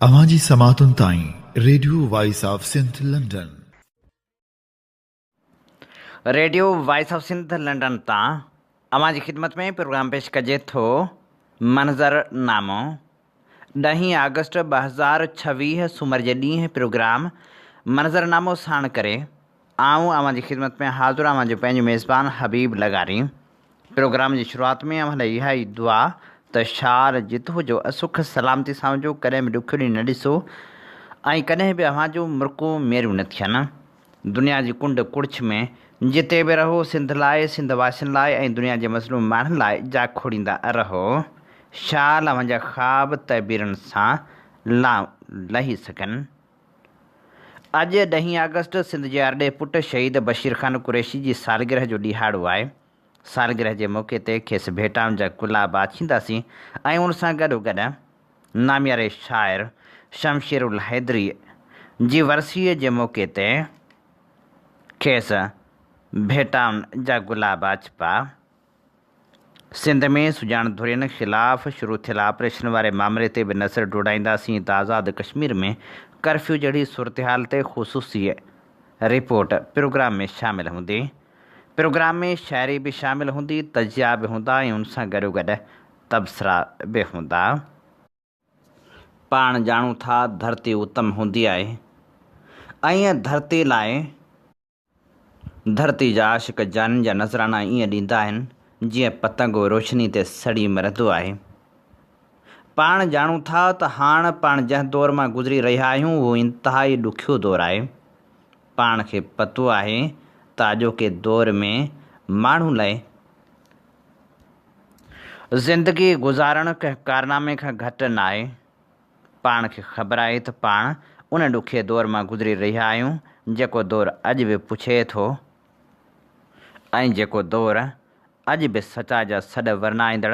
اوهان جي سماعتن تائين radio voice of Sindh London. Radio voice of Sindh London تان اوهان جي خدمت ۾ پروگرام پيش ڪجي ٿو منظر نامو ڏهين آگسٽ 2026 سومر جي ڏينهن پروگرام منظر نامو ساڻ ڪري آئون اوهان جي خدمت ۾ حاضر اوهان جو پنهنجو ميزبان حبيب لغاري پروگرام جي شروعات ۾ اوهان لاء اها ئي دعا ته شال جت هجو سک سلامتي سان هجو ڪڏهن به ڏکيو ڏينهن نه ڏسو ۽ ڪڏهن به اوهان جون مرڪون ميريون نه ٿين. دنيا جي ڪنڊ ڪڙڇ ۾ جتي به رهو سنڌ لاء، سنڌ واسين لاء ۽ دنيا جي مظلوم ماڻهن لاء جاکوڙيندا رهو. شال اوهان جا خواب تعبيرن سان لانء لهي سگهن. اڄ ڏهين آگسٽ سنڌ جي ارڏي پٽ شهيد بشير خان قريشي جي سالگرهه جو ڏهاڙو آهي. سالگرهه جي موقعي تي کيس ڀيٽائن جا گلاب آڇينداسين ۽ ان سان گڏوگڏ نامياري شاعر شمشيرالحيدريء جي ورسيء جي موقعي تي کيس ڀيٽائن جا گلاب آڇبا. سنڌ ۾ سڄاڻ ڌرين خلاف شروع ٿيل آپريشن واري مامري تي به نظر ڊوڙائينداسين ته آزاد ڪشمير ۾ ڪرفيو جهڙي صورتحال تي خصوصي رپورٽ پروگرام ۾ شامل هوندي. پروگرام ۾ شاعري به شامل هوندي، تجزيا به هوندا ۽ ان سان گڏوگڏ تبصرا به هوندا. پاڻ ڄاڻون ٿا ڌرتي اتم هوندي آهي ۽ ڌرتي لاء ڌرتي جا عاشق جانين جا نذرانا ائين ڏيندا آهن جيئن پتنگو روشني تي سڙي مرندو آهي. پاڻ ڄاڻون ٿا ته هاڻ پاڻ جنهن دور مان گذري رهيا آهيون اهو انتهائي ڏکيو دور آهي. پاڻ کي پتو آهي ته اڄوڪي دور ۾ ماڻهو لاء زندگي گذارڻ ڪنهن ڪارنامي کان گهٽ ناهي. پاڻ کي خبر آهي ته پاڻ ان ڏکئي دور مان گذري رهيا آهيون، جيڪو دور اڄ به پڇي ٿو ۽ جيڪو دور اڄ به سچائي جا سڏ ورنائيندڙ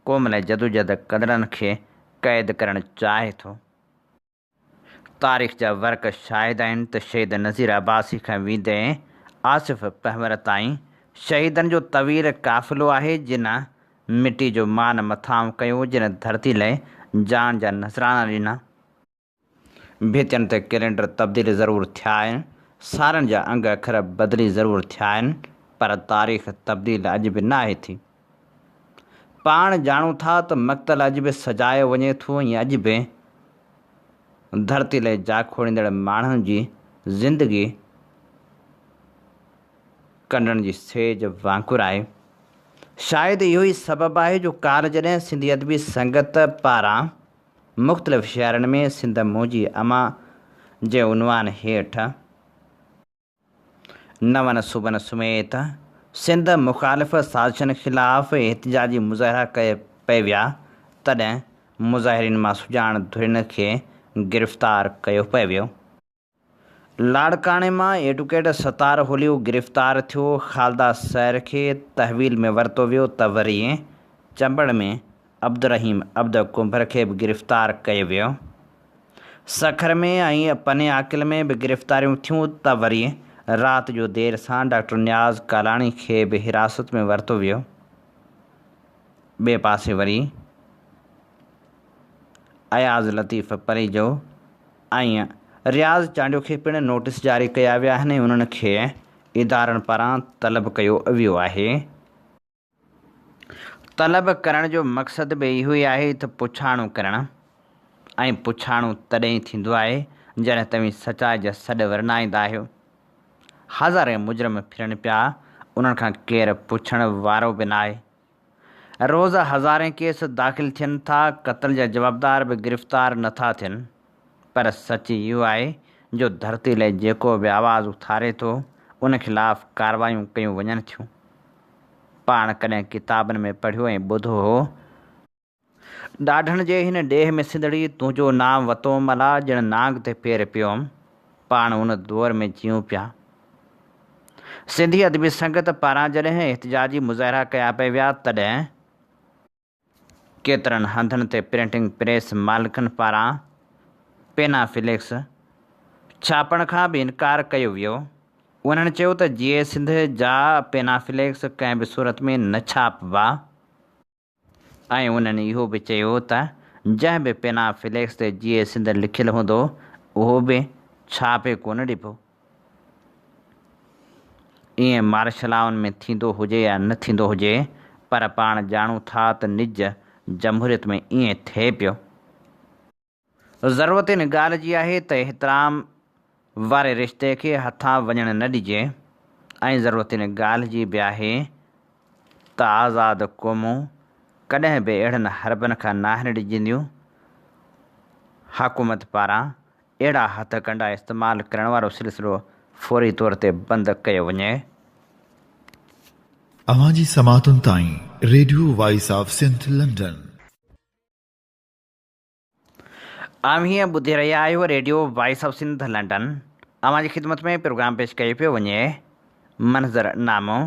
قوم لاء جدوجهد ڪندڙن کي قيد ڪرڻ چاهي ٿو. تاريخ جا ورق شاهد آهن ته شهيد نذير عباسي کان ويندي آصف پنهور تائين شهيدن جو طويل قافلو آهي جن مٽي جو مان مٿانهون ڪيو جن ڌرتي لئه جان جا نذرانا ڏنا. ڀتين تي ڪئلينڊر تبديل ضرور ٿيا آهن، سالن جا انگ اکر بدلي ضرور ٿيا آهن پر تاريخ تبديل اڄ به ناهي ٿي. پاڻ ڄاڻون ٿا ته مقتل اڄ به سجايو وڃي ٿو ۽ اڄ به ڌرتي لئه جاکوڙيندڙ ماڻهن جي زندگي ڪنڊن جي سيج وانگر آهي. شايد اهو ئي سبب آهي جو ڪالهه جڏهن سنڌي ادبي سنگت پاران مختلف شهرن ۾ سنڌ منهنجي امان جي عنوان هيٺ نون صوبن سميت سنڌ مخالف سازشن خلاف احتجاجي مظاهرا ڪيا پئي ويا، تڏهن مظاهرين مان سڄاڻ ڌرين کي گرفتار ڪيو پئي ويو. لاڙڪاڻي مان ايڊوڪيٽ ستار هوليو گرفتار ٿيو، خالده سحر کي تحويل ۾ ورتو ويو ته وري چمبڙ ۾ عبدالرحيم عبد ڪنڀر کي به گرفتار ڪيو ويو. سکر ۾ ۽ پني عاقل ۾ به گرفتاريون ٿيون ته وري رات جو دير سان ڊاڪٽر نياز ڪالاڻي کي به حراست ۾ ورتو ويو. ٻئي پاسي وري اياز لطيف پليجو ۽ رياض چانڊيو کي پڻ نوٽيس جاري ڪيا ويا آهن ۽ انهن کي ادارن پاران طلب ڪيو ويو آهي. طلب ڪرڻ جو مقصد به اهو ئي آهي ته پڇاڻو ڪرڻ ۽ پڇاڻو تڏهن ئي ٿيندو آهي جڏهن توهين سچائي جا سڏ ورنائيندا آهيو. هزارين مجرم ڦرن پيا انهن کان ڪير پڇڻ وارو به ناهي. روز هزارين ڪيس داخل ٿين ٿا قتل جا جوابدار به گرفتار نٿا ٿين پر سچ اهو آهي جو ڌرتي لئه جيڪو به آواز اٿاري ٿو ان خلاف ڪاروايون ڪيون وڃن ٿيون. پاڻ ڪڏهن ڪتابن ۾ پڙهيو ۽ ٻڌو هو. ڏاڍن جي هن ڏيهه ۾ سنڌڙي تنهنجو نانء وتوم الا ڄڻ نانگ تي پير پيوم. پاڻ ان دؤر ۾ جيئون پيا. سنڌي ادبي سنگت پاران جڏهن احتجاجي مظاهرا ڪيا پئي ويا تڏهن. ڪيترن هنڌن تي پرنٽنگ پريس مالڪن پاران پينا فليڪس ڇاپڻ کان به انڪار ڪيو ويو. انهن چيو ته جيئي سنڌ جا پينا فليڪس ڪنهن به صورت ۾ نه ڇاپبا ۽ انهن اهو به چيو ته جنهن به پينا فليڪس تي جيئي سنڌ لکيل هوندو، اهو به ڇاپي ڪونه ڏبو. ائين مارشلائن ۾ ٿيندو هجي يا نه ٿيندو هجي، پر پاڻ ڄاڻون ٿا ته نج جمهوريت ۾ ائين ٿئي پيو. ضرورت ان ڳالهه جي آهي ته احترام واري رشتي کي هٿان وڃڻ نه ڏجي ۽ ضرورت ان ڳالهه جي به آهي ته آزاد قومون ڪڏهن به اهڙن حربن کان ناهن ڊڄنديون. حڪومت پاران اهڙا هٿ ڪنڊا استعمال ڪرڻ وارو سلسلو فوري طور تي بند ڪيو وڃي. اوهان جي سماعتن تائين radio voice of Sindh London. اوهين ٻڌي رهيا آهيو radio voice of Sindh London. اوهان جي خدمت ۾ پروگرام پيش ڪيو پيو وڃي منظر نامو.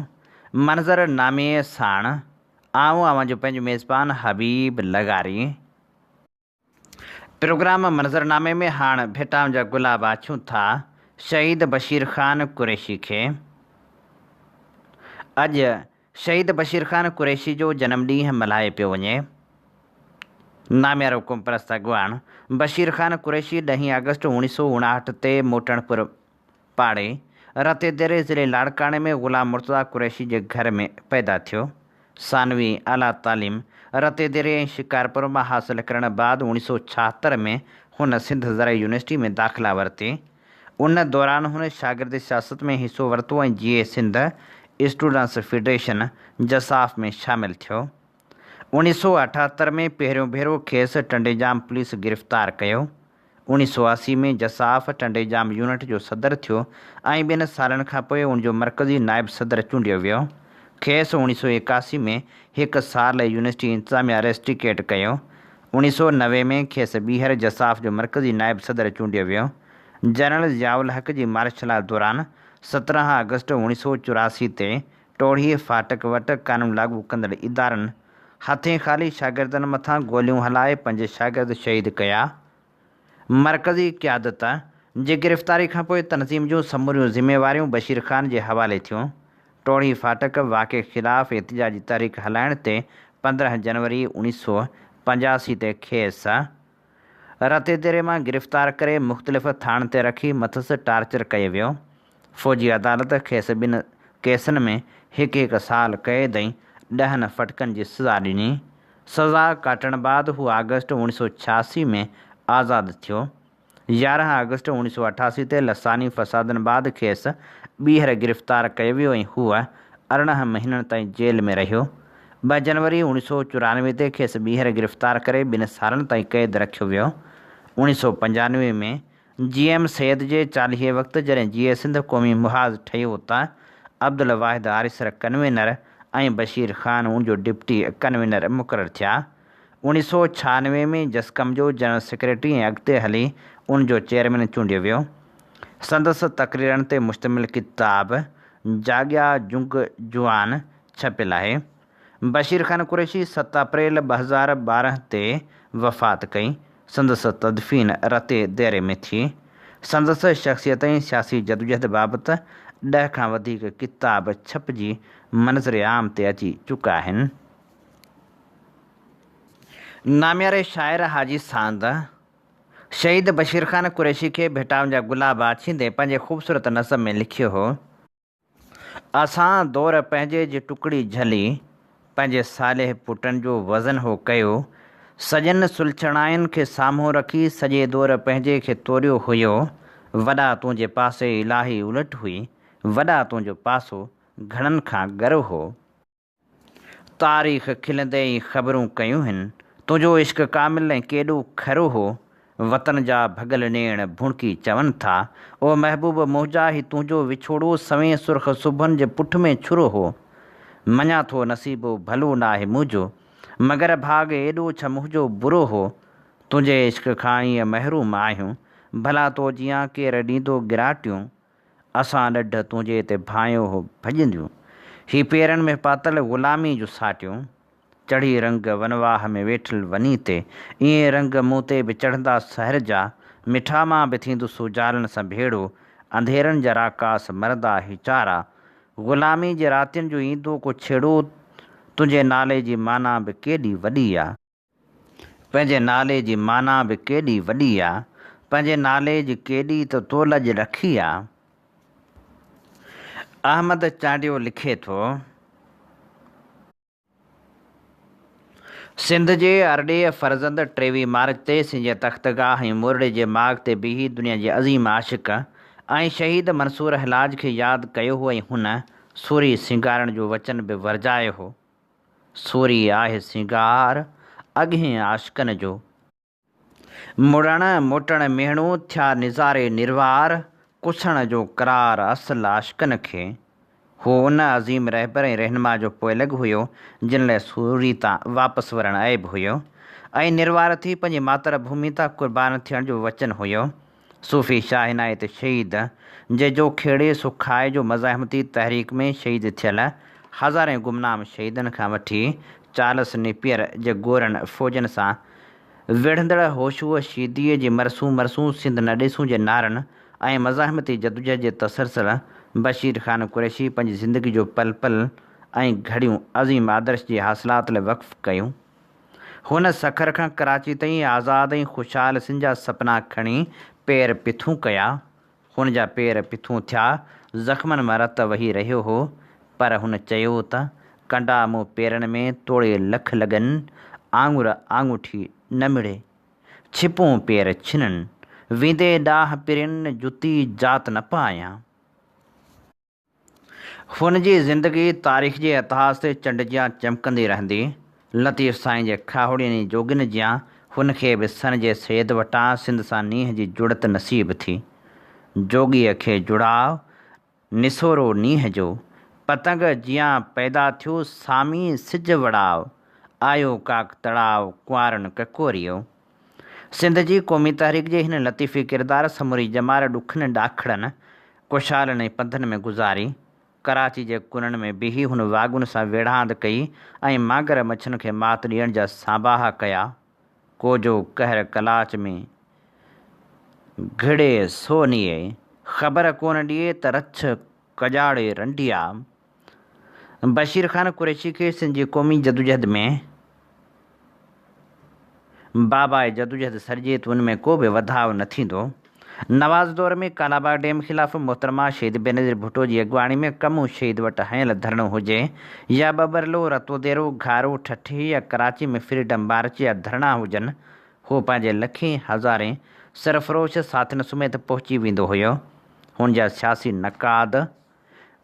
منظر نامي ساڻ آئون اوهان جو پنهنجو ميزبان حبيب لغاري. پروگرام منظر نامي ۾ هاڻ ڀيٽائن جا گلاب آڇيون ٿا شهيد بشير خان قريشي کي. اڄ شهيد بشير خان قريشي جو جنم ڏينهن ملهايو پيو وڃي. ناميارو قومپرست اڳواڻ بشير خان قريشي ڏهين آگسٽ اوڻيهه سو اڻاهٺ تي موٽڻپور پاڙي رتيديري ضلعي لاڙڪاڻي ۾ غلام مرتضيٰ قريشي جي گهر ۾ پيدا ٿيو. ثانوي اعليٰ تعليم رتيديري ۽ شڪارپور مان حاصل ڪرڻ بعد اوڻيهه سو ڇاهتر ۾ هن سنڌ زرعي يونيورسٽي ۾ داخلا ورتي. ان دوران هن شاگرد سياست ۾ حصو ورتو ۽ جيئي سنڌ اسٽوڊنٽس فيڊريشن، جساف، ۾ شامل ٿيو. اوڻيهه سو اٺهتر ۾ پهريون ڀيرو کيس ٽنڊيڄام پوليس گرفتار ڪيو. اوڻيهه سو 80 ۾ جساف ٽنڊي ڄام يونٽ جو صدر ٿيو ۽ ٻن سالن کانپوء ان جو مرڪزي نائب صدر چونڊيو ويو. کيس اوڻيهه سو 81 ۾ هڪ سال لاء يونيورسٽي انتظاميا ريسٽيڪيٽ ڪيو. اوڻيهه سو 90 ۾ کيس ٻيهر جساف جو مرڪزي نائب صدر چونڊيو ويو. جنرل ضياء الحق جي مارشلا دوران 17 آگسٽ اوڻيهه سو 84 تي ٽوڙهي ڦاٽڪ وٽ قانون لاڳو ڪندڙ ادارن هٿين خالي شاگردن مٿان گوليون هلائي پنج شاگرد شهيد ڪيا. مرڪزي قيادت جي گرفتاري کانپوء تنظيم جون سموريون ذميواريون بشير خان جي حوالي ٿيون. ٽوڙهي ڦاٽڪ واقعي خلاف احتجاجي تحريڪ هلائڻ تي 15 جنوري 1985 تي کيس رتيديري مان گرفتار ڪري مختلف ٿاڻن تي رکي مٿس ٽارچر ڪيو ويو. فوجي عدالت کيس ٻن ڪيسن ۾ هڪ هڪ سال قيد ۽ ڏهن ڦٽڪن جي سزا ڏني. سزا ڪاٽڻ بعد هو آگسٽ 1986 ۾ آزاد ٿيو. 11 آگسٽ 1988 تي لساني فسادن بعد کيس ٻيهر گرفتار ڪيو ويو ۽ هو 18 مهينن تائين جيل ۾ رهيو. ٻه جنوري 1994 تي کيس ٻيهر گرفتار ڪري ٻن سالن تائين قيد رکيو ويو. 1995 ۾ جي ايم سيد جي چاليهي وقت جڏهن جيئي سنڌ قومي محاذ ٺهيو ته عبدالواحد آريسر ڪنوينر ۽ بشير خان ان جو ڊپٽي ڪنوينر مقرر ٿيا. 1996 ۾ جسقم جو جنرل سيڪريٽري ۽ اڳتي هلي ان جو چيئرمين چونڊيو ويو. سندس تقريرن تي مشتمل ڪتاب جاڳيا جنگ جوان ڇپيل آهي. بشير خان قريشي ست اپريل 2012 تي وفات ڪئي. سندس تدفين رتي ديري ۾ ٿي. سندس شخصيت ۽ سياسي جدوجهد بابت ڏهه کان وڌيڪ ڪتاب ڇپجي منظر عام تي اچي چڪا آهن. نامياري شاعر حاجي ساند شهيد بشير خان قريشي کي ڀيٽائن جا گلاب آڇيندي پنهنجي خوبصورت نظم ۾ لکيو هو. اسان دور پنهنجي جي ٽڪڙي جهلي، پنهنجي صالح پٽن جو وزن هو ڪيو، سڄن سلڇڻاين کي سامهون رکي، سڄي دور پنهنجي کي توريو هيو، وڏا تنهنجي پاسي الاهي الٽ هئي، وڏا تنهنجو پاسو گهڻن کان ڳرو هو. تاريخ کلندي ئي خبرون ڪيون هن. تنهنجو عشق ڪامل ۽ ڪيڏو کرو هو. وطن جا ڀڳل نيڻ ڀڻڪي چون ٿا. او محبوب منهنجا هي تنهنجو وڇوڙو سوين سرخ صبحن جي پٺ ۾ ڇرو هو. مڃان ٿو نصيبو ڀلو ناهي منهنجو. مگر ڀاڳ ايڏو ڇا منهنجو برو هو. تنهنجي عشق کان ايئن محروم آهيون. ڀلا تو جيان ڪير ڏيندو ڳراٽيون. اسان ڏڍ تنهنجي تي ڀانئيو هو ڀڄنديون. هي پيرن ۾ پاتل غلامي جون ساٽيون. چڙهي رنگ ونواهه ۾ ويٺل وني تي. ائين رنگ مون تي به چڙهندا سحر جا. مٺا مان به ٿيندس اجالن سان ڀيڙو. انڌيرن جا راڪاس مرندا هچارا. غلامي جي راتين جو ايندو ڪو ڇيڙو. تنهنجي نالي جي معنيٰ به ڪيڏي وڏي آ. پنهنجي نالي جي معنيٰ به ڪيڏي وڏي آ. پنهنجي نالي جي ڪيڏي ته تو لڄ رکي آ. احمد چانڊيو لکي ٿو. سنڌ جي ارڏيء فرزند ٽيويهه مارچ تي سنڌ جي تختگاهه ۽ مورڙي جي ماڳ تي بيهي دنيا جي عظيم عاشق ۽ شهيد منصور حلاج کي ياد ڪيو هو ۽ هن سوري سينگارڻ جو وچن به ورجايو هو. سوري آهي سينگار اڳهين عاشقن جو. مڙڻ موٽڻ ميهڻو ٿيا نظاري نروار، ڪسڻ جو قرار اصل عاشقن کي. هو ان عظيم رهبر ۽ رهنما جو پوئلڳ هيو، جن لاء سوري تان واپس ورڻ عيب هيو ۽ نروار ٿي پنهنجي ماتر ڀومي تان قربان ٿيڻ جو وچن هيو. صوفي شاهه عنايت شهيد جي جو کيڙي سو کائي جو مزاحمتي تحريڪ ۾ شهيد ٿيل هزارين گمنام شهيدن کان وٺي چارلس نيپئر جي گورن فوجن سان وڙهندڙ هوشوء شيديء جي مرسون مرسون سنڌ نه ڏيسون جي نعرن ۽ مزاحمتي جدوجهد جي تسلسل بشير خان قريشي پنهنجي زندگي جو پل پل ۽ گهڙيون عظيم آدرش جي حاصلات لاء وقف ڪيون. هن سکر کان ڪراچي تائين آزاد ۽ خوشحال سنڌ جا سپنا کڻي پير پٿون ڪيا. هن جا پير پٿون ٿيا، زخمن مان رت وهي رهيو هو، پر هن چيو ته ڪنڊا مون پيرن ۾ توڙي لک لڳن، آڱر آڱوٺي نه مڙي. ڇپون پير ڇنن، ويندي ڏانهن پرين جتي جات نه پايان. هن جي زندگي تاريخ جي اتهاس تي چنڊ جيان چمڪندي رهندي. لطيف سائين جي کاهوڙين ۽ جوڳين جيان هن کي به سن جي سيد وٽان سنڌ سان نينهن جي جڙت نصيب ٿي. جوڳيء کي جڙاء، نسورو نينهن جو. پتنگ جيان پيدا ٿيو سامي سج وڙاء، آيو ڪاڪ تڙاء ڪنوارن ڪڪوريو. سنڌ جي قومي تحريڪ جي هن لطيفي ڪردار سموري ڄمار ڏکن ڏاکڙن، ڪشالن ۽ پنڌن ۾ گذاري. ڪراچي جي ڪنن ۾ بيهي هن واڳون سان ويڙهاند ڪئي ۽ مانگر مڇن کي مات ڏيڻ جا سانباها ڪيا. ڪو جو قهر ڪلاچ ۾ گهڙي سو نيئي، خبر ڪونه ڏئي ته رڇ ڪڄاڙي رنڊيا. بشير خان قريشي کي سنڌ جي قومي جدوجهد ۾ باباء جدوجهد سڏجي ته ان ۾ ڪو به وڌاء نه ٿيندو. نواز دور ۾ ڪالاباغ ڊيم خلاف محترمه شهيد بينظير ڀٽو جي اڳواڻي ۾ ڪمون شهيد وٽ هنيل ڌرڻو هجي يا ٻٻرلو، رتوديرو، گهارو، ٺٽي يا ڪراچي ۾ فريڊم مارچ يا ڌرڻا هجن هو پنهنجي لکين هزارين سرفروش ساٿين سميت پهچي ويندو هيو. هن جا سياسي نقاد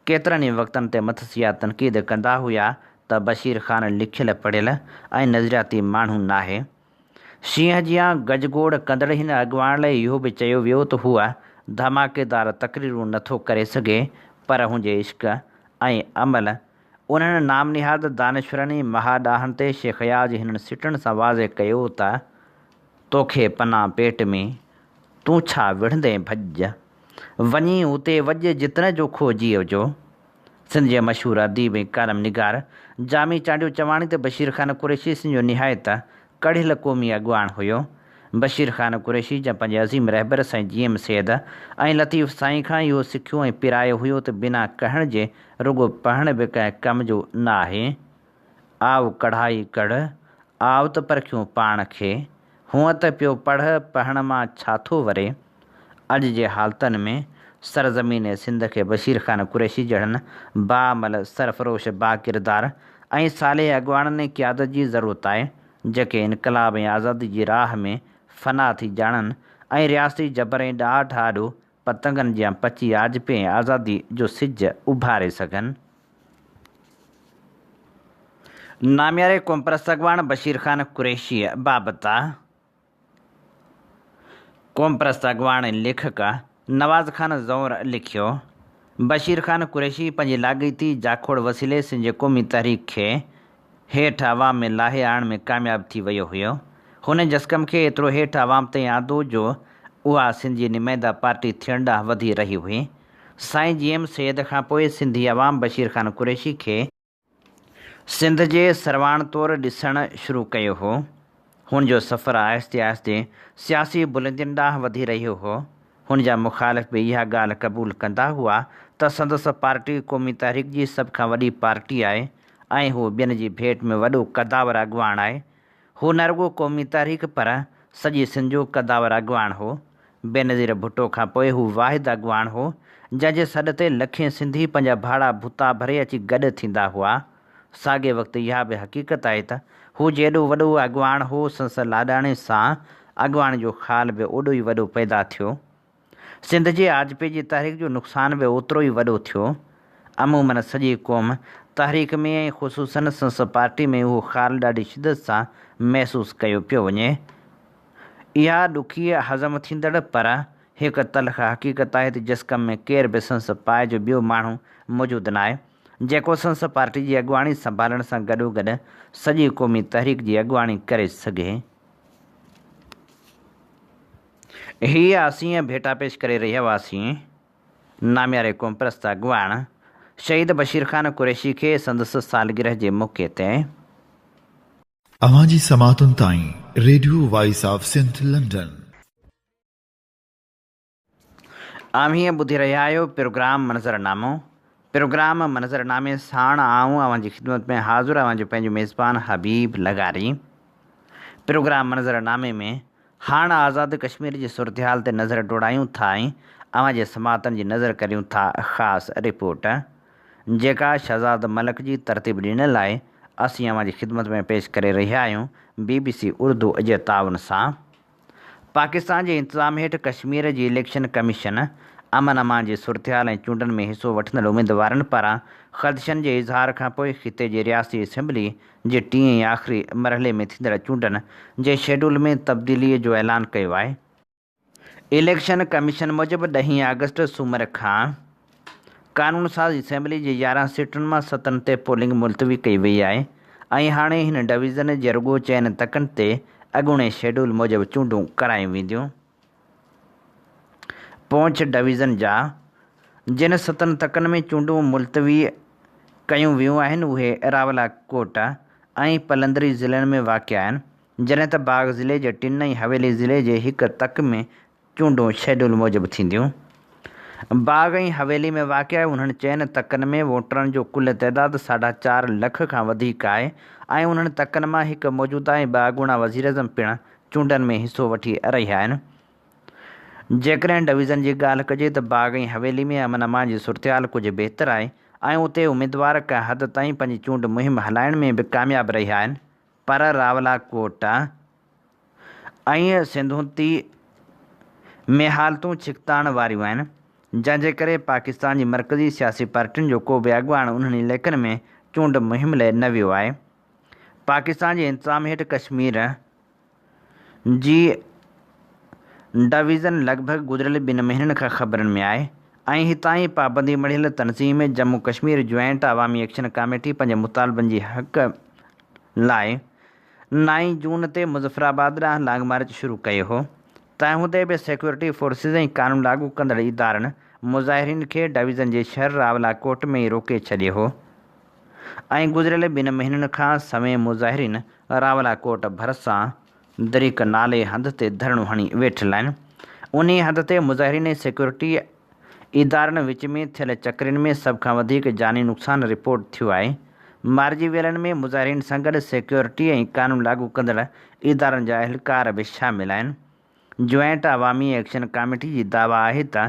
ڪيترن ئي وقتن تي مٿس اها تنقيد ڪندا هيا ته بشير خان لکيل پڙهيل ۽ نظرياتي ماڻهو ناهي. شينهن جيان گجگوڙ ڪندڙ هن اڳواڻ لاء اهو به چيو ويو ته هو ڌماڪيدار تقريرون نٿو ڪري سگهي پر هن جي عشق ۽ عمل انهن نام نهاد دانشورن ۽ مها ڏاهن تي شيخ اياز هنن سٽن سان واضح ڪيو ته. توکي پنا پيٽ ۾، تون ڇا وڙهندين ڀڄ. وڃي اتي وڄ جت نه جوکو جيء جو. سنڌ جي مشهور اديب ۽ ڪالم نگار جامي چانڊيو چواڻي ته بشير خان قريشي سنڌ جو نهايت ڪڙهيل قومي اڳواڻ هيو. بشير خان قريشي جنهن پنهنجي عظيم رهبر سائين جي ايم سيد ۽ لطيف سائين کان اهو سکيو ۽ پرايو هيو ته بنا ڪهڻ جي رڳو پڙهڻ به ڪنهن ڪم جو نه آهي. آء ڪڙهائي ڪڙهه، آء ته پرکيون پاڻ کي، هونء ته پيو پڙهه، پڙهڻ مان ڇا ٿو وري؟ اڄ جي حالتن ۾ سرزمين سنڌ کي بشير خان قريشي جهڙن باعمل، سرفروش، باڪردار ۽ صالح اڳواڻن ۽ قيادت جي ضرورت آهي، جيڪي انقلاب ۽ آزادي جي راهه ۾ فنا ٿي ڄاڻن ۽ رياستي جبر ۽ ڏاڍ آڏو پتنگن جيان پچي آجپي ۽ آزادي جو سج اڀاري سگهن. نامياري قومپرست اڳواڻ بشير خان قريشيء بابت قومپرست اڳواڻ ۽ ليکڪ نواز خان زئور لکيو، بشير خان قريشي پنهنجي لاڳيتي جاکوڙ وسيلي سنڌ جي قومي تحريڪ کي هيٺ عوام ۾ لاهي آڻڻ ۾ ڪامياب ٿي ويو هيو. هن جسقم کي ايترو هيٺ عوام تائين آندو جو اها سنڌ جي نمائنده پارٽي ٿيڻ ڏانهن وڌي رهي هئي. سائين جي ايم سيد کان پوء سنڌي عوام بشير خان قريشي کي سنڌ جي سرواڻ طور ڏسڻ شروع ڪيو هو. هن جو سفر آهستي آهستي سياسي بلندين ڏانهن وڌي رهيو هو. هن جا مخالف به اها ڳالهه قبول ڪندا هئا ته سندس پارٽي قومي تحريڪ جي سڀ کان وڏي پارٽي آهي ۽ هو ٻين جي ڀيٽ ۾ وڏو قداور اڳواڻ آهي. هو نه رڳو قومي تحريڪ پر سڄي سنڌ جو قداور اڳواڻ هو. بينظير ڀٽو کان پوء هو واحد اڳواڻ هو، جنهن جي سڏ تي لکين سنڌي پنهنجا ڀاڙا ڀتا ڀري اچي گڏ ٿيندا هئا. ساڳئي وقت اها به حقيقت آهي ته هو جيڏو وڏو اڳواڻ هو، سندس لاڏاڻي سان اڳواڻي جو خال به اوڏو ئي وڏو پيدا ٿيو. سنڌ جي آجپي جي تحريڪ جو نقصان به اوترو ئي وڏو ٿيو. عموماً سڄي قوم تحريڪ ۾ ۽ خصوصاً سنس پارٽي ۾ اهو خال ڏاڍي شدت سان محسوس ڪيو پيو وڃي. اها ڏکي هضم ٿيندڙ پر هڪ تلخ حقيقت آهي ته جسقم ۾ ڪير به سنس پائي جو ٻيو ماڻهو موجود ناهي، جيڪو سنس پارٽي جي اڳواڻي سنڀالڻ سان گڏوگڏ سڄي قومي تحريڪ جي اڳواڻي ڪري سگهي. هيء اسين ڀيٽا پيش ڪري رهيا هئاسين نامياري قومپرست اڳواڻ شهيد بشير خان قريشي کي سندس سالگرهه جي موقعي تي. اوهان جي سماعتن تائين radio voice of Sindh London. اوهين ٻڌي رهيا آهيو پروگرام منظر نامو. پروگرام منظر نامي ساڻ آئون اوهان جي خدمت ۾ حاضر اوهان جو پنهنجو ميزبان حبيب لغاري. پروگرام منظر نامي ۾ هاڻ آزاد ڪشمير جي صورتحال تي نظر ڊوڙايون ٿا ۽ اوهان جي سماعتن جي نظر ڪريون ٿا خاص رپورٽ جيڪا شهزاد ملڪ جي ترتيب ڏنل آهي اسين اوهان جي خدمت ۾ پيش ڪري رهيا آهيون بي بي سي اردو جي تعاون سان. پاڪستان جي انتظام هيٺ ڪشمير جي اليڪشن ڪميشن امن امان جي صورتحال ۽ چونڊن ۾ حصو وٺندڙ اميدوارن پاران خدشن جي اظهار کانپوء خطي جي رياستي اسيمبلي جي ٽئين ۽ آخري مرحلي ۾ ٿيندڙ چونڊن جي شيڊول ۾ تبديلي جو اعلان ڪيو آهي. اليڪشن ڪميشن موجب ڏهين آگسٽ سومر کان قانون ساز اسيمبلي جي 11 سيٽن مان ستن تي پولنگ ملتوي ڪئي وئي آهي ۽ هاڻي هن ڊويزن جي رڳو چئن تڪن تي اڳوڻي شيڊول موجب چونڊون ڪرايون وينديون. پونڇ ڊويزن جا جن ستن تڪن ۾ چونڊون ملتوي ڪيون ويون آهن اهي راولا ڪوٽ ۽ پلندري ضلعن ۾ واقع آهن جڏهن ته باغ ضلعي جي ٽن ۽ حويلي ضلعي جي هڪ تڪ ۾ چونڊون شيڊول موجب ٿينديون. باغ ۽ حويلي ۾ واقع انهن چئن تڪن ۾ ووٽرن جو ڪل تعداد ساڍا چار لک کان وڌيڪ آهي ۽ انهن تڪن مان هڪ موجوده ۽ ٻه اڳوڻا وزيراعظم پڻ چونڊن ۾ حصو وٺي رهيا آهن. جيڪڏهن ڊويزن جي ڳالهه ڪجي ته باغ ۽ حويلي ۾ امن امان جي صورتحال ڪجهه بهتر آهي ۽ اتي اميدوار ڪنهن حد تائين پنهنجي چونڊ مهم هلائڻ ۾ به ڪامياب رهيا آهن پر راولاڪوٽ ۽ سنڌوندي ۾ حالتون ڇڪتاڻ واريون آهن، جنهن جي ڪري پاڪستان جي مرڪزي سياسي پارٽين جو ڪو به اڳواڻ انهن علائقن ۾ چونڊ مهم لاء نه ويو آهي. پاڪستان جي انتظام هيٺ ڪشمير جي ڊويزن لڳ ڀڳ گذريل ٻن مهينن کان خبرن ۾ آهي ۽ هتان ئي پابندي مڙهيل تنظيم ڄمون ڪشمير جوائنٽ عوامي ايڪشن ڪاميٽي پنهنجي مطالبن جي حق لاء نائين جون تي مظفر آباد ڏانهن لانگ مارچ شروع ڪيو هو. تنهن هوندي به سيڪيورٽي فورسز ۽ قانون لاڳو ڪندڙ ادارن مظاهرين کي ڊويزن جي شهر راولا ڪوٽ ۾ ئي روڪي ڇڏيو هو ۽ گذريل ٻن مهينن کان سوين مظاهرين راولا ڪوٽ ڀرسان دريڪ نالي هنڌ تي ڌرڻو هڻي ويٺل آهن. انهي هنڌ تي مظاهرين ۽ سيڪيورٽي ادارن وچ ۾ ٿيل چڪرين ۾ سڀ کان وڌيڪ جاني نقصان رپورٽ ٿيو آهي. مارجي ويلن ۾ مظاهرين سان گڏ سيڪيورٽي ۽ قانون لاڳو ڪندڙ ادارن جا اهلڪار به شامل آهن. جوائنٽ عوامي ايڪشن ڪاميٽي جي دعويٰ آهي ته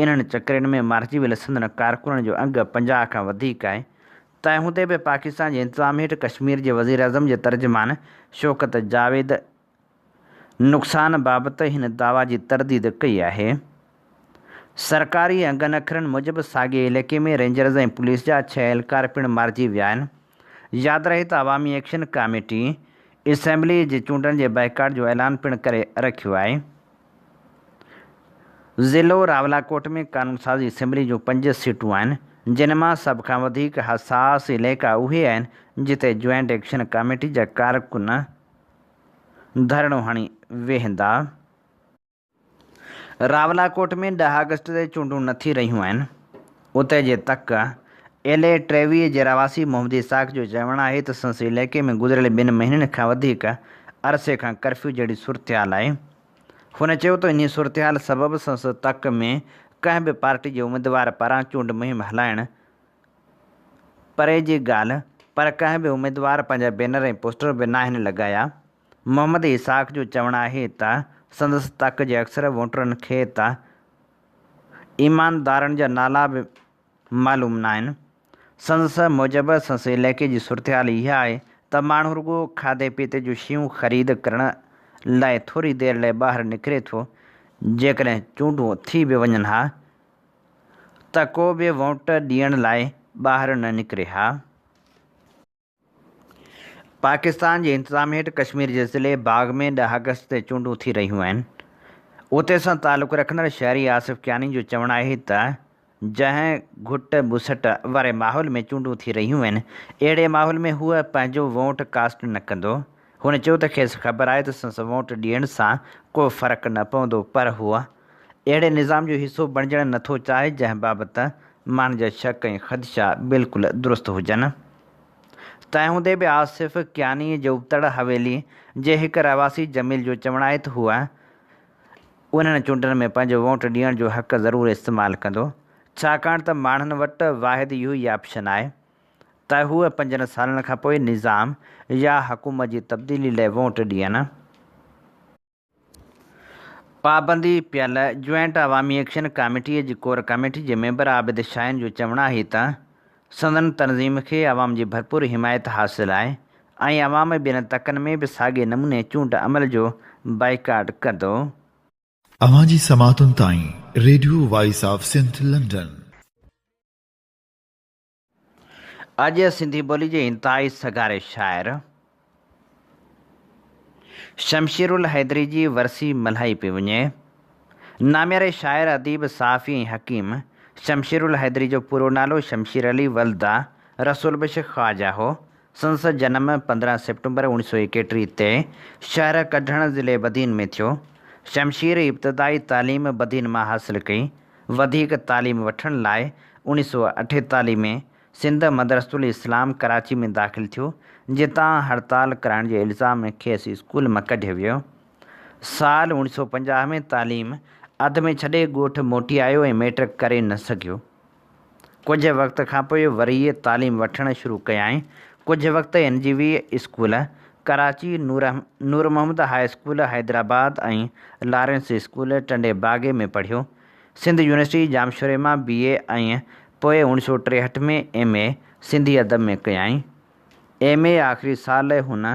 انهن چڪرين ۾ مارجي ويل سندن ڪارڪنن جو انگ 50 کان وڌيڪ آهي. تنهن هوندي به پاڪستان جي انتظام هيٺ ڪشمير جي وزيراعظم جي ترجمان شوڪت جاويد نقصان بابت هن دعويٰ جي ترديد ڪئي آهي. سرڪاري انگن اکرن موجب ساڳئي علائقي ۾ رينجرز ۽ پوليس جا ڇهه اهلڪار پڻ مارجي ويا آهن. ياد رهي ته عوامي ايڪشن ڪاميٽي اسيمبلي جي چونڊن جي بائيڪاٽ جو اعلان پڻ ڪري رکيو آهي. ضلعو راولاڪوٽ ۾ قانون ساز اسيمبلي جون پنج سيٽون آهن، جن مان سڀ کان وڌيڪ حساس علائقا اهي آهن، جتي جوائنٽ ايڪشن ڪاميٽي جا ڪارڪن ڌرڻو هڻي ويهندا. راولاڪوٽ ۾ ڏهه آگسٽ تي چونڊون نه ٿي رهيون آهن. اتي جي تڪ ايل اي 23 جي رهواسي محمد اسحاق جو چوڻ آهي ته سندس علائقي ۾ گذريل ٻن مهينن کان وڌيڪ عرصي کان ڪرفيو جهڙي صورتحال آهي. هن چيو ته انهي صورتحال سبب سندس تڪ ۾ ڪنهن به پارٽي جي اميدوار پاران چونڊ مهم هلائڻ پري جي ڳالهه پر ڪنهن به اميدوار پنهنجا بينر ۽ پوسٽر به ناهن لڳايا. محمد اسحاق جو چوڻ آهي ته سندس تڪ جي اڪثر ووٽرن کي ته ايماندارن جا نالا به معلوم ناهن. سندس موجب سندس علائقي جي صورتحال اها آهي ته ماڻهو رڳو کاڌي پيتي جون شيون خريد ڪرڻ لاء ٿوري دير لاء ٻاهر نڪري ٿو، جيڪڏهن چونڊون ٿي به وڃن ها ته ڪو به ووٽ ڏيڻ لاء ٻاهر نه نڪري ها. پاڪستان جي انتظام هيٺ ڪشمير جي ضلعي باغ ۾ ڏهه آگسٽ تي چونڊون ٿي رهيون آهن. اتي سان تعلق رکندڙ شهري آصف ڪياني جو چوڻ آهي ته جنهن گهٽ ٻسٽ واري ماحول ۾ چونڊون ٿي رهيون آهن، اهڙي ماحول ۾ هو پنهنجو ووٽ ڪاسٽ نه ڪندو. هن چيو ته کيس خبر آهي ته سندس ووٽ ڏيڻ سان ڪو فرق نه پوندو پر هو اهڙي نظام جو حصو بڻجڻ نه ٿو چاهي جنهن بابت ماڻهن جا شڪ ۽ خدشا بلڪل درست هجن. تنهن هوندي به آصف ڪيانيء جي ابتڙ حويلي جي هڪ رهواسي جميل جو چوڻ آهي ته هو انهن چونڊن ۾ پنهنجو ووٽ ڏيڻ جو حق ضرور استعمال ڪندو ڇاڪاڻ ته ماڻهن وٽ واحد اهو ئي آپشن آهي ته هو پنجن سالن کانپوء نظام يا حڪومت جي تبديلي لاء ووٽ ڏين. پابندي پيل جوائنٽ عوامي ايڪشن ڪاميٽيء جي ڪور ڪاميٽي جي ميمبر عابد شاهين جو چوڻ آهي ته سندن تنظيم کي عوام جي ڀرپور حمايت حاصل آهي ۽ عوام ٻين تڪن ۾ به ساڳئي نموني چونڊ عمل جو بائيڪاٽ ڪندو. اوهان جي سماعتن تائين radio voice of Sindh London. اڄ سنڌي ٻولي جي انتهائي سگهاري شاعر شمشيرالحيدري جي ورسي ملهائي پئي وڃي. نامياري شاعر، اديب، صحافي ۽ حڪيم شمشيرالحيدري جو پورو نالو شمشير علي ولد رسول بخش خواجه هو. سندس جنم 15 سيپٽمبر اوڻيھ سؤ ايڪيٽيھ تي شهر ڪڍڻ ضلعي بدين ۾ ٿيو. شمشير ابتدائي تعليم بدين مان حاصل ڪئي. وڌيڪ تعليم وٺڻ لاء اوڻيھ سؤ اٺيتاليھ ۾ سنڌ مدرسة الاسلام ڪراچي ۾ داخل ٿيو، جتان هڙتال ڪرائڻ جي الزام ۾ کيس اسڪول مان ڪڍيو ويو. سال اوڻيھ سؤ پنجاھ ۾ تعليم اڌ ۾ ڇڏي ڳوٺ موٽي آيو ۽ مئٽرڪ ڪري نه سگهيو. ڪجهه وقت کانپوء وري تعليم وٺڻ شروع ڪيائين. ڪجهه وقت N G V school, Karachi, Noor Muhammad high school Hyderabad ۽ Lawrence school Tando Baghi ۾ پڙهيو. سنڌ يونيورسٽي ڄامشوري مان بي اي ۽ پوء اوڻيھ سؤ ٽيهٺ ۾ ايم اي سنڌي ادب ۾ ڪيائين. ايم اي آخري سال هن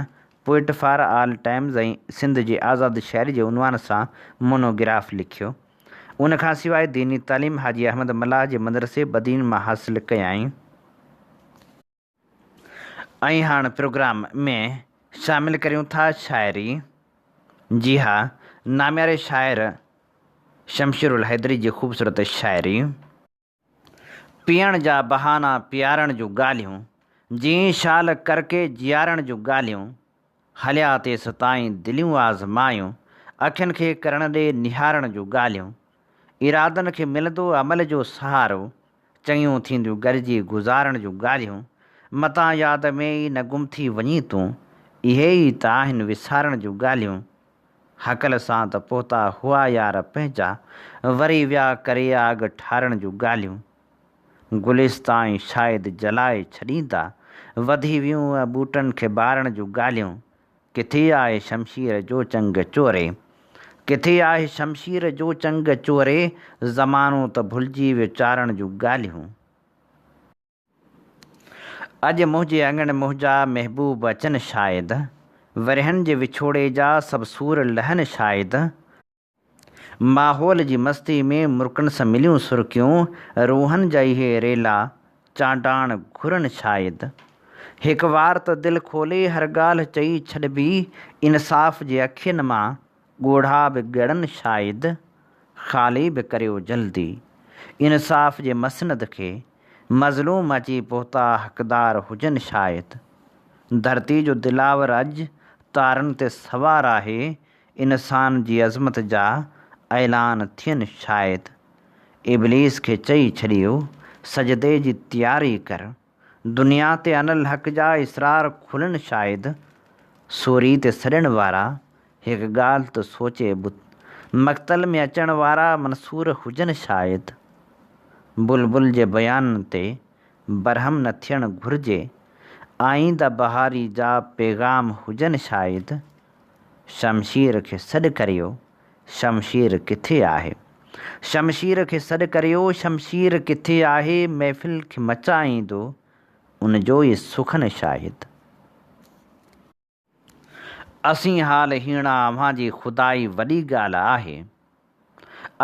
poet for all Times ۽ Sindh جي آزاد شاعري جي عنوان سان مونوگراف لکيو. ان کان سواء ديني تعليم حاجي احمد ملاح جي مدرسي بدين مان حاصل ڪيائين. ۽ هاڻ پروگرام ۾ شامل ڪريون ٿا شاعري. جي ها نامياري شاعر شمشيرالحيدري جي خوبصورت شاعري. پيئڻ جا بهانا پيارڻ جون ڳالهيون، جيئن شال ڪرڪي جيارڻ جون ڳالهيون، هليا تيستائين دليون آزمايون، اکين کي ڪرڻ ڏي نهارڻ جون ڳالهيون، ارادن کي ملندو عمل جو سهارو، چڱيون ٿينديون گڏجي گذارڻ جون ڳالهيون، متان ياد ۾ ئي نه گم ٿي وڃين تون، اهي ئي ته آهن وسارڻ جون ڳالهيون. هڪل سان ته پهتا هئا يار پنهنجا، وري ويا ڪري آگ ٺارڻ جون ڳالهيون. گلستان شايد جلائي ڇڏيندا، وڌي ويون ٻوٽن کي ٻارڻ جون ڳالهيون. ڪٿي آهي شمشير جو چنگ چوري، ڪٿي آهي شمشير جو چنگ چوري، زمانو ته ڀلجي ويو چارڻ جون ڳالهيون. اڄ منهنجي اڱڻ منهنجا محبوب اچن شايد، ورهين جي وڇوڙي جا سڀ سور لهن شايد. ماحول جي مستي ۾ مرڪن سان مليون سرڪيون، روحن جا اهي ريلا چانڊاڻ گهرن شايد. هڪ وار ته دل کولي هر ڳالهه چئي ڇڏبي، انصاف جي اکين مان ڳوڙها به ڳڙن شايد. خالي به ڪريو جلدي انصاف جي مسند کي، مظلوم اچي پهتا حقدار هجن شايد. ڌرتي جو دلاور اڄ تارن تي سوار آهي، انسان جي عظمت جا اعلان ٿين شايد. ابليس کي چئي ڇڏيو سجدي جي تياري ڪر، دنيا تي انالحق جا اسرار کلن شايد. سوري تي سڏڻ وارا هڪ ڳالهه ته سوچي ٻڌ، مقتل ۾ اچڻ وارا منصور هجن شايد. بلبل جي بيانن تي برهم نه ٿيڻ گهرجي، آئينده بهاري جا پيغام هجن شايد. شمشير کي سڏ ڪريو، شمشير ڪٿي آهي؟ شمشير کي سڏ ڪريو، شمشير ڪٿي آهي؟ محفل کي مچائيندو، ان جو ئي سخن شاهد. اسين حال هيڻا اوهان جي خدائي وڏي ڳالهه آهي.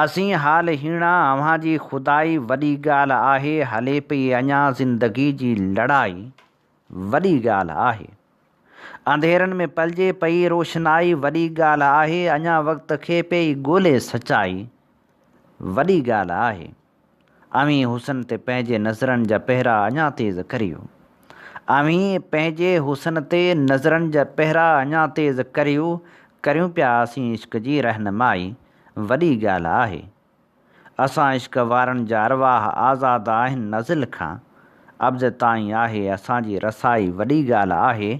اسين حال هيڻا اوهان جي خدائي وڏي ڳالهه آهي هلي پئي اڃا زندگي جي لڙائي وڏي ڳالهه آهي. انڌيرن ۾ پلجي پئي روشنائي وڏي ڳالهه آهي اڃا وقت کي پئي ڳولي سچائي وڏي ڳالهه آهي. اوهين حسن تي پنهنجي نظرن جا پهرا اڃا تيز ڪريو. اوهين پنهنجي حسن تي نظرن جا پهرا اڃا تيز ڪريو، ڪريون پيا اسين عشق جي رهنمائي، وڏي ڳالهه آهي. اسان عشق وارن جا ارواح آزاد آهن ازل کان، ابد تائين آهي اسان جي رسائي وڏي ڳالهه آهي.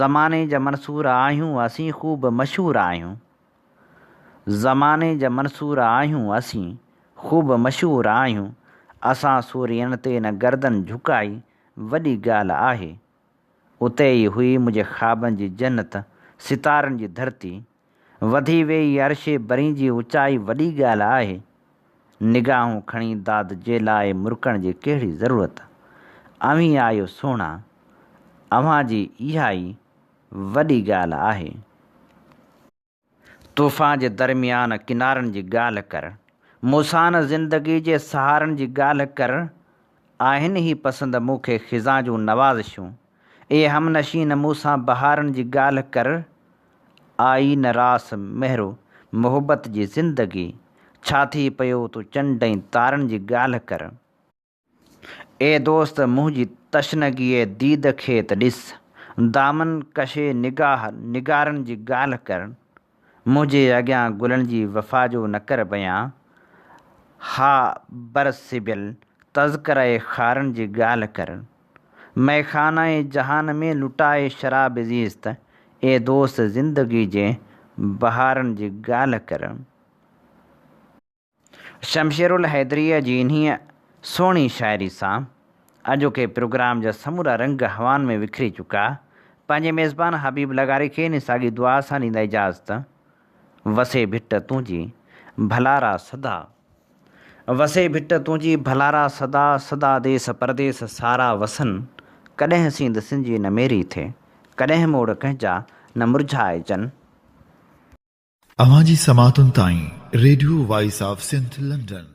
زماني جا منصور آهيون اسين خوب مشهور آهيون. زماني جا منصور آهيون اسين، خوب مشهور آهيون، اسان سورين تي نه گردن جهڪائي، وڏي ڳالهه آهي. اتي ئي هئي منهنجي خوابن جي جنت، ستارن جي ڌرتي. وڌي ويئي عرش برين جي اوچائي، وڏي ڳالهه آهي. نگاهون کڻي داد جي لاء مرڪڻ جي ڪهڙي ضرورت. اوهين آهيو سهڻا، اوهان جي اها ئي وڏي ڳالهه آهي. طوفان جي درميان ڪنارن جي ڳالهه ڪر. مون سان زندگي جي سهارن جي ڳالهه ڪر. آهن هي پسند مون کي خزان جون نوازشون. اي همنشين مون سان بهارن جي ڳالهه ڪر. آئي نه راس مهرو محبت جي زندگي. ڇا ٿي پيو تون چنڊ ۽ تارن جي ڳالهه ڪر. اي دوست منهنجي تشنگيء ديد کي ته ڏس، دامن ڪشي نگاهه نگارن جي ڳالهه ڪر، منهنجي اڳيان گلن جي وفا جو نه ڪر بيان، ها بر سبيل تذڪره خارن جي ڳالهه ڪر، مئخانه جهان ۾ لٽائي شراب زيست، اي دوست زندگي جي بهارن جي ڳالهه ڪر. شمشيرالحيدريء جي انهيء سهڻي شاعري سان اڄوڪي پروگرام جا سمورا رنگ هوائن ۾ وکري چڪا. پنهنجي ميزبان حبيب لغاري کي انهي ساڳي دعا سان ڏيندا اجازت، وسي ڀٽ تنهنجي ڀلارا سدا. وسي ڀٽ تنهنجي ڀلارا سدا، سدا ديس پرديس سارا وسن، ڪڏهن سينڌ سنجي نه ميري ٿئي، ڪڏهن موڙ ڪنهن جا نه مرجهائجن. اوهان جي سماعتن تائين radio voice of Sindh London.